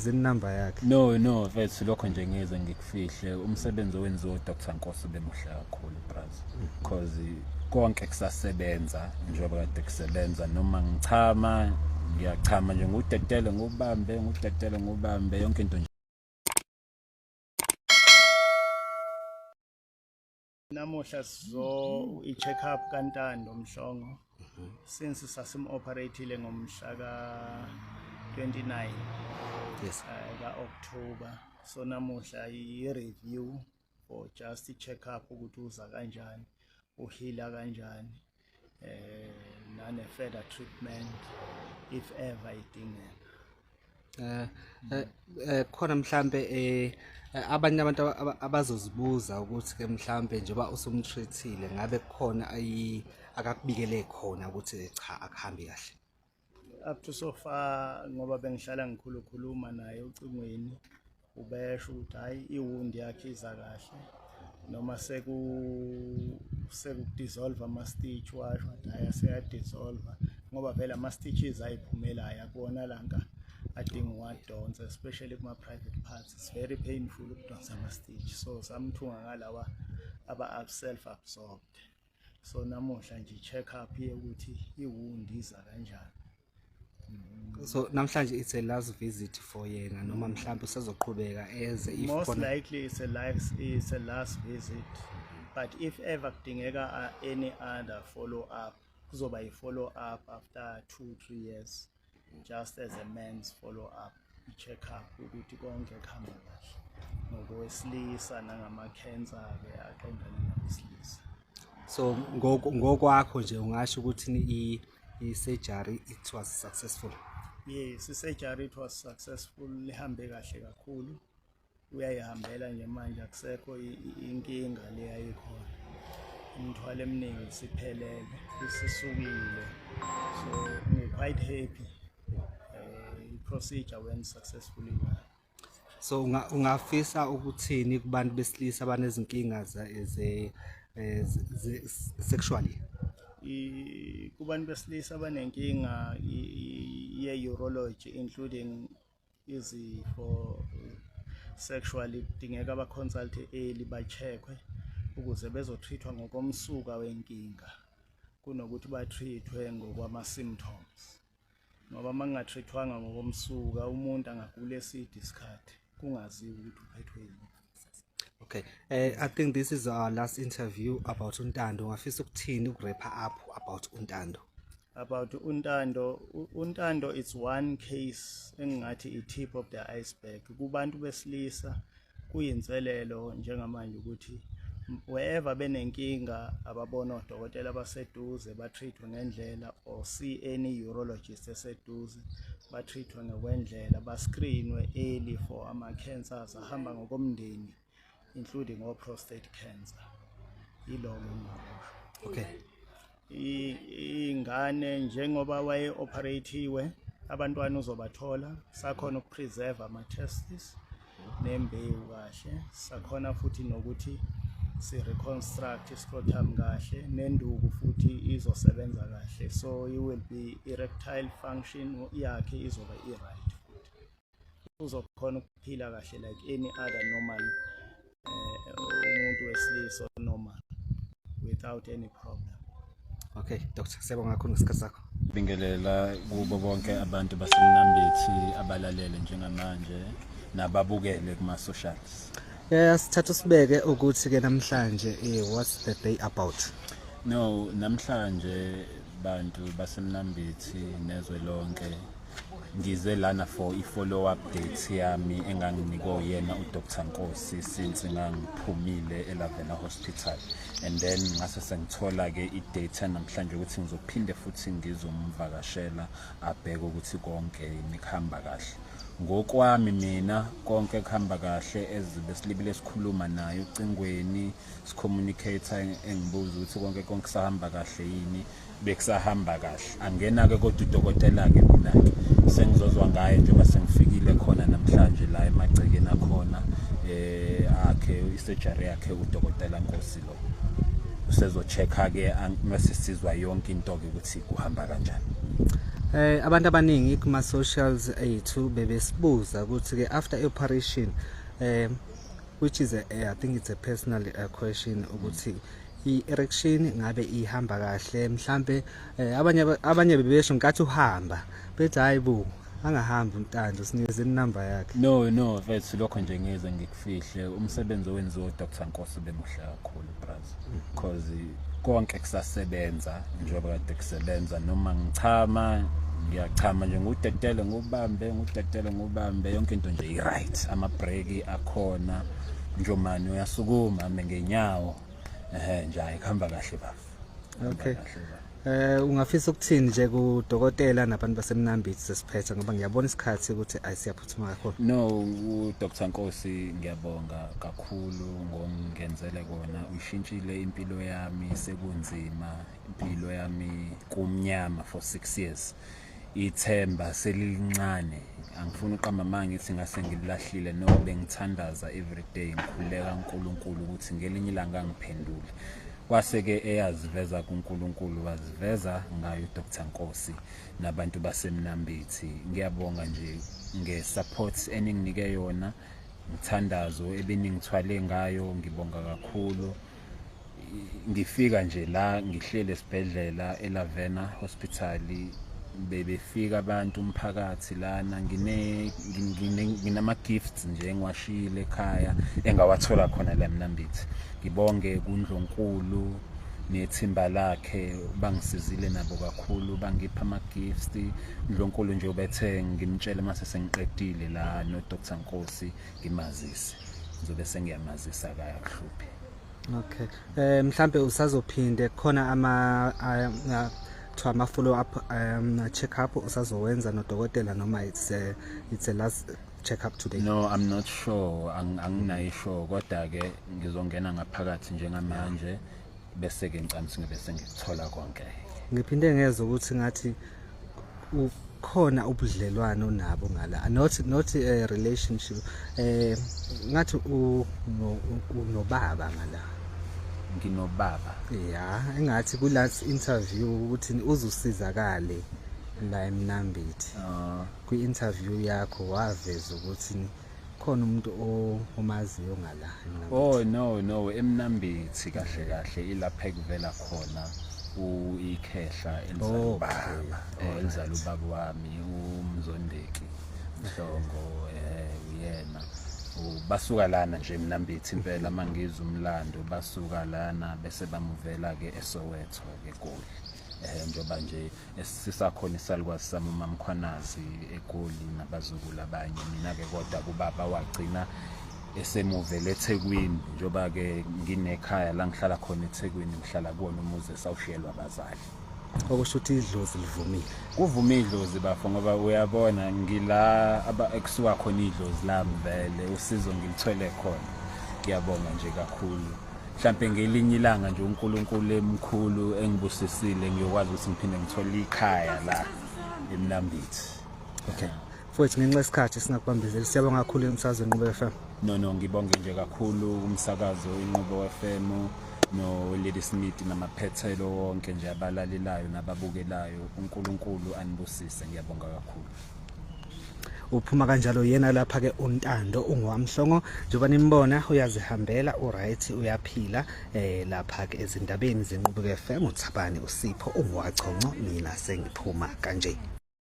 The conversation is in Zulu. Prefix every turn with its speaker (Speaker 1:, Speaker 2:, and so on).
Speaker 1: Inamba yakhe.
Speaker 2: No, mfethu, lokho nje ngeze ngikufihle. Umsebenzi owenziwa uDr Nkosi bemuhle kakhulu, braz, because konke kusasebenza njengoba kade kusebenza. Noma ngichama, ngiyachama nje, ngudedele ngubambe, ngudedele ngubambe, yonke into nje.
Speaker 3: Namuhla sizo i-check up kaNtando Mhlongo since sasim-operate-ile ngomhla ka-29 ka-October. So namuhla i-review for just i-check up ukuthi uza kanjani, u-heala kanjani, nane further treatment if ever idingeka.
Speaker 1: Khona mhlambe abanye abantu abazozibuza ukuthi ke mhlambe njengoba usumtreatile, ngabe kukhona akakubikele khona ukuthi cha, akuhambi kahle?
Speaker 3: Up to so far, ngoba bengihlala ngikhulukhuluma naye ocingweni, ubesho ukuthi hayi, i-wound yakhe iza kahle, noma sekudissolve ama-stitch, washo wathi hhayi, aseyadissolve, ngoba vele ama-stitches ayiphumelayo akuwona lanka adinga uwadonsa, especially kuma-private parts. It's very painful ukudonsa ama-stitch, so samthunga ngalawa aba self absorbed. So namuhla nje check up yokuthi i-wound iza kanjani.
Speaker 1: So namhlanje it's a last visit for yena, noma mhlambe usezoqhubeka eze if
Speaker 3: Most
Speaker 1: khona?
Speaker 3: likely it's a last visit, but if ever kudingeka any other follow up, kuzoba i-follow up after 2-3 years, just as a man's follow up, i-check up ukuthi konke kuhamba kahle ngokwesilisa nangama-cancer ke aqondane nabesilisa.
Speaker 1: So ngokwakho nje ungasho ukuthi i-surgery, it was successful?
Speaker 3: Yes, i-surgery, it was successful, lihambe kahle kakhulu. Uyayihambela nje manje, akusekho inkinga le ayikhona. Imithwalo eminingi siphelele, isisukile, so ngi-quite happy. I-procedure went successfully well.
Speaker 1: So ungafisa ukuthini kubantu besilisa abanezinkinga ze sexually?
Speaker 3: Kubantu besilisa abanenkinga ye-urology, including izifo sexually, kudingeka ba-consult early, ba-checkwe ukuze bezo-treatwa ngokomsuka wenkinga kunokuthi ba-treatwe ngokwama-symptoms, ngoba uma kunga-treatwanga ngokomsuka, umuntu angagula eside isikhathi kungaziwa ukuthi uphethwe yini.
Speaker 1: Okay, I think this is our last interview about uNtando. Ungafisa ukuthini uku-wrap up about uNtando?
Speaker 3: About uNtando, uNtando, it's one case engingathi i-tip of the iceberg kubantu besilisa. Kuyinselelo njengamanje ukuthi wherever benenkinga, ababona odokotela abaseduze, ba-treatwe ngendlela, or see any urologist eseduze, ba-treatwe ngokwendlela, ba-screenwe early for ama-cancers ahamba ngokomndeni, including o-prostate cancer. Yiloko engingakusho. Ingane njengoba waye operatiwe, abantwana uzobathola. Sakhona ukupreserve ama-testis nembewu kahle, sakhona futhi nokuthi si-reconstruct i-scrotum kahle, nenduku futhi izosebenza kahle, so he will be erectile function yakhe izoba i-right, futhi uzokhona ukuphila kahle like any other normal umuntu wesilisa normal without any problem.
Speaker 1: Okay, doctor, siyabonga kakhulu ngesikhathi sakho.
Speaker 2: Bingelela kubo bonke abantu baseMnambithi abalalele njengamanje nababukele kuma socials.
Speaker 1: Sithatha sibeke ukuthi ke namhlanje what's the day about?
Speaker 2: No, namhlanje bantu baseMnambithi nezwe lonke, ngize lana for i-follow up date yami enganginikwe uyena uDr Nkosi since ngangiphumile eLavena Hospital, and then ngase sengithola ke i-date namhlanje ukuthi ngizophinde futhi ngizomvakashela, abheke ukuthi konke nikuhamba kahle. Ngokwami mina konke kuhamba kahle, ezibe silibile sikhuluma naye ucingweni, sicommunicate, engibuza ukuthi konke konke kusahamba kahle yini, bekusahamba kahle. Angena-ke kodwa udokotela-ke, mina-ke sengizozwa ngaye njengoba sengifikile khona namhlanje la emagcekeni akhona akhe isurgery yakhe. Udokotela Nkosi lo usezo-check-a ke mase sizwa yonke into-ke ukuthi kuhamba kanjani.
Speaker 1: Abantu abaningi kuma socials ethu bebesibuza ukuthi ke after operation, which is I think it's a personal question, ukuthi i-erection ngabe ihamba kahle. Mhlambe abanye bebesho nkathi uhamba bethi, "Hayi bo, angahambi uNtando, sinikeze inamba yakhe."
Speaker 2: No, mfethu, lokho nje ngize ngikufihle, umsebenzi owenziwa uDr Nkosi bemuhle kakhulu, braz, because konke kusasebenza njengoba kade kusebenza. Noma ngichama, ngiyachama nje, ngudedele ngubambe, ngudedele ngubambe, yonke into nje i-right, ama-brake akhona, njomani uyasukuma ame ngenyawo, ehe nje, hayi, kuhamba kahle baba. Kuhamba kahle, baba.
Speaker 1: Ungafisa ukuthini nje kudokotela nabantu baseMnambithi sesiphetha, ngoba ngiyabona isikhathi ukuthi ayisiyaphuthuma kakhulu?
Speaker 2: No, uDr Nkosi ngiyabonga kakhulu ngongenzele kona. Uyishintshile impilo yami. Sekunzima impilo yami, kumnyama for 6 years, ithemba selilincane. Angifuni uqamba amanga ngithi ngase ngililahlile. No, bengithandaza every day, ngikhuleka uNkulunkulu ukuthi ngelinye ilanga angiphendule, kwase-ke eyaziveza kuNkulunkulu, waziveza ngayo uDr Nkosi nabantu baseMnambithi. Ngiyabonga nje nge-support eninginike yona, ngithandazo ebeningithwale ngayo, ngibonga kakhulu. Ngifika nje la, ngihlele esibhedlela eLavena Hospital, bebefika abantu, umphakathi lana, ngine nginama gifts nje engiwashiyile ekhaya engawathola khona la eMnambithi. Ngibonge kuNdlunkulu nethimba lakhe, bangisizile nabo kakhulu, bangipha ama gifts. Ndlunkulu nje ubethe ngimtshele mase sengiqedile la no Dr Nkosi, ngimazise, ngizobe sengiyamazisa, akayakuhluphi.
Speaker 1: Okay. Mhlambe usazophinde khona ama kuthiwa ama follow up check up usazowenza nodokotela, noma it's a last check up today?
Speaker 2: No, I'm not sure. Anginayo sure, kodwa ke ngizongena ngaphakathi njengamanje, bese ke ngicamsi ngibe sengikuthola konke.
Speaker 1: Ngiphinde ngezwe ukuthi ngathi ukhona ubudlelwano nabo ngala, not a relationship, ngathi unobaba ngala.
Speaker 2: Nginobaba?
Speaker 1: Ya, engathi ku last interview ukuthi uzusizakale la eMnambithi. Kwi-interview yakho waveza ukuthi khona umuntu omaziyo ngala eMnambithi.
Speaker 2: Oh no, eMnambithi kahle kahle ilapha ekuvela khona uikhehla elizala ubaba, elizala ubaba wami, uMzondeki Mhlongo, uyena. Basuka lana nje eMnambithi impela, mangizwa umlando basuka lana bese bamuvela ke eSoweto ke eGoli, njoba nje sisakhona isalukwazi sami uMamkhwanazi eGoli nabazukulu abanye. Mina ke kodwa kubaba wagcina esemuvele eThekwini, njoba ke nginekhaya la ngihlala khona eThekwini, ngihlala kuwona umuzi esawushiyelwa abazali.
Speaker 1: Okusho ukuthi idlozi livumile.
Speaker 2: Kuvuma idlozi bafo, ngoba uyabona ngila aba ekusuka khona idlozi lami vele, usizo ngilithwele khona. Ngiyabonga nje kakhulu. Mhlambe ngelinye ilanga nje uNkulunkulu emkhulu engibusisile, ngiyokwazi ukuthi ngiphinde ngithole ikhaya la eMnambithi.
Speaker 1: Okay mfowethu, ngenxa yesikhathi singakubambezeli. Siyabonga kakhulu emsakazweni Nqubo FM.
Speaker 2: No, ngibonge nje kakhulu umsakazo iNqubo FM no Lady Smith namaphethelo wonke nje abalalelayo nababukelayo. uNkulunkulu anibusise, ngiyabonga kakhulu.
Speaker 1: Uphuma kanjalo yena lapha ke uNtando ungowaMhlongo, njengoba nimbona uyazihambela, uright, uyaphila. Lapha ke ezindabeni zeNqubo FM, uThabani uSipho ungowaChonco, mina sengiphuma kanje.